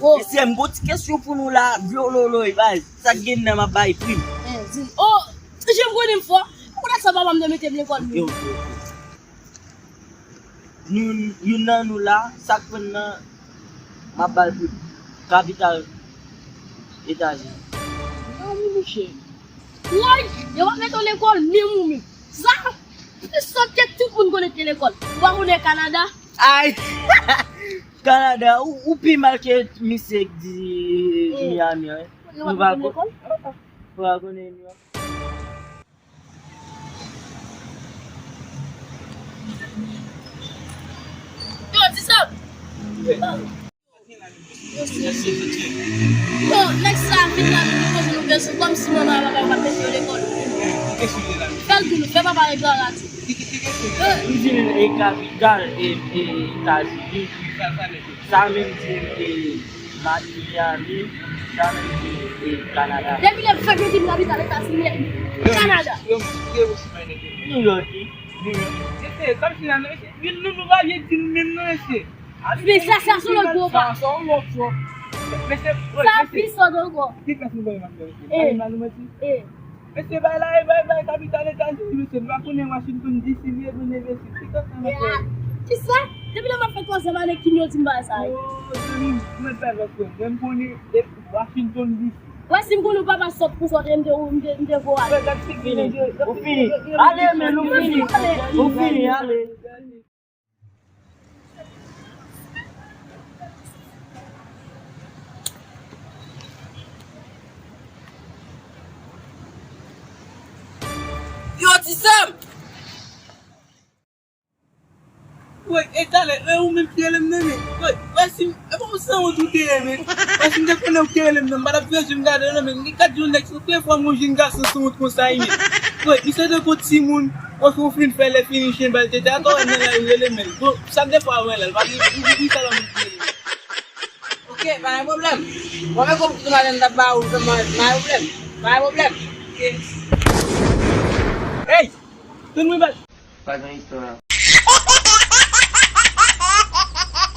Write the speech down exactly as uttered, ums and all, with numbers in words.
Oh. Mesye, m gon ti kesyon pou nou la, vyololoy, baz. Sa k gen nan m ap bay pri m. Eh, di, oh, jan m konnen m fò. Ou konn sa papa m te mete m lekòl, men. Yo, yo, yo. Nou, youn nan nou la, sa k pran nan, m ap ba l pou kapital Etazini. Non, wi, monchè. Woy, yo pa mete w lekòl, menm ou menm. Sa, plis sòt ke tout moun konnen te lekòl. Ou pa konnen Kanada? Ay! Kanada, ou, ou pi mal ke misye k di Miami, wi. Yo pa mete w lekòl? Ou pa konnen New York? Yo, di sa. Yo, nèg sa vin la, vin poze nou kesyon, kòmsi manman ak papa yo pa t mete yo lekòl. Fè l pou nou, fè papa yo gade. Li vin e kapital e, e Etazini. Sa menm di e Miami, sa menm di e Kanada. Depi lè fèk yo di m kapital Etazini, Kanada. New York, wi. New York. Kòmsi nan, mesye, nou, nou pa vle di nou menm non, mesye. Men sa, sa se yon lòt gwo pa. Sa se yon lòt fò. Mesye, sa pi sòt ankò. Ki klas nou voye manti, mesye? Eh. Pa gen mal nou manti. Eh. Mesye, bay la, e bay, bay kapital Etazini, mesye. Nou pa konnen Washington D C li ye, nou neve sou. Ki klas sa, mesye? Kisa? Depi lè m ap fè twazyèm ane, Kim yo di m bagay sa yo. Oh, zanmi, nou mèt bay lòt frè. Mwen, m konnen, e, Washington D C. Wè, si m konnen ou papa sòt pou sòt, m te, m te, m te vo ale. Ou fini. Ale, men nou fini. Ou fini, ale. Yo, Ti Sam! Woy, e talè, e ou menm ki rele m nan, men. Woy, wè si, e pa yon sanwont ou te ye, men. Wè si m te konnen ou te rele m nan, m pa t ap fè je m gade w nan, men. Gad yon nèg, se premye fwa m wè yon jenn gason sanwont konsa, wi, men. Woy, misye tankou timoun, wè si w fin fè lè fini chen bal tete, atò wè nèg la, li rele men. Bon, sa de fwa wè la, li pa gen, li, li, li sa la moun ki rele men. Ok, pa gen pwoblèm. Mwen menm konn tout maten m t ap ba ou, pa gen pwoblèm. Pa gen pwoblèm. Ok. Hey! Tann mwen bal. Pa gen istwa.